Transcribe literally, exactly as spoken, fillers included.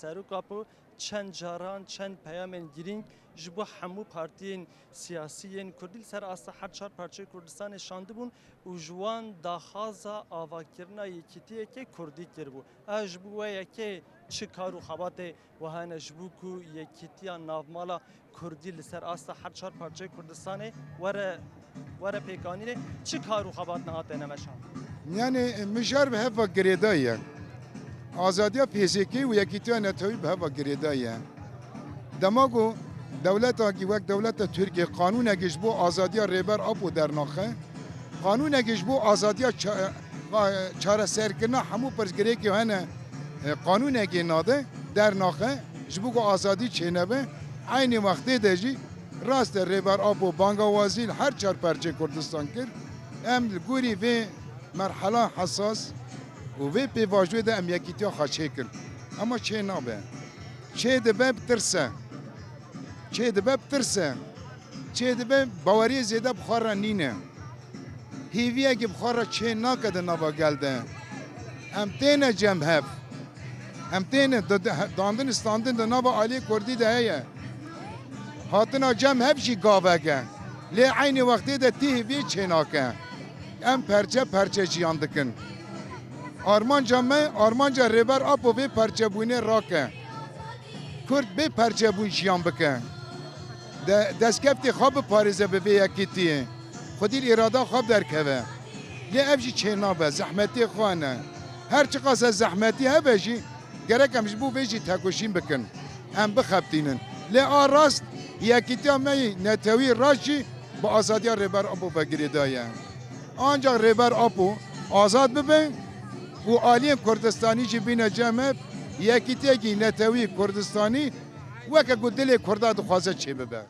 Serok Apo çend caran, çend peyamên girîng ji bo hemû partiyên siyasî yên kurdî li ser asta her çar parçeyê Kurdistanê şandibûn û ji wan daxwaza avakirina yekîtiyeke kurdî kiribû. Ev ji bo we yekê çi kar û xebatê we hene ji bo ku yekîtiya navmala kurdî li ser asta her çar parçeyê Kurdistanê were, were pêkanînê, çi kar û xebat niha têne meşandin? Yani mijar bi hev ve girêdayî ye. Azadiya P S K û yekîtiya netewî bi hev ve girêdayî ye. Dema ku dewleta ki wek dewleta Tirkiye qanûnekî ji bo azadiya Rêber Apo dernaxe, qanûnekî ji bo azadiya ça-, çareserkirina hemû pirsgirêkê hene, e, qanûnekê nade, dernaxe, ji bo ku azadî çênebe, eynî wextê de jî rast e Rêber Apo bangawazî li her çar perçê Kurdistan kir. Em li gorî vê merhela hesas û vê pêvajoyê de em yekîtiya xwe çêkin. Ema çê nabe. Çê dibe bi tirse. Çê dibe bi tirse. Çê dibe baweriyê zêde bi xwe re nîne. Hêviyekî bi xwe re çê nake di nava gel de. Em têne cem hev. Em têne di, di, dandin standin di nava aliyê kurdî de heye. Hatina cem hev jî gavek e. Lê eynî wextê de tê hêviyê çê nake. Em perçe perçe jiyan dikin. Armanca me, armanca Rêber Apo vê perçebûnê rake. Kurd bê perçebûn jiyan bike. De, destkeftê xwe biparêze bi vê yekîtiyê. Xwedî li îrada xwe derkeve. Lê ev jî çênabe, zehmetiyê xwe ne. Her çiqas e zehmetî hebe jî, gerek em ji bo vê jî tekoşîn bikin. Em bixebitînin. Lê a rast, yekîtiya me yî netewî rast jî bi azadiya Rêber Apo ve girêdayî ye. Ancak Rêber Apo azad bibe û aliyên Kurdistanî jî bîne cem hev, yekîtiyekî netewî Kurdistanî weke ku dilê Kurda dixwaze çêbibe.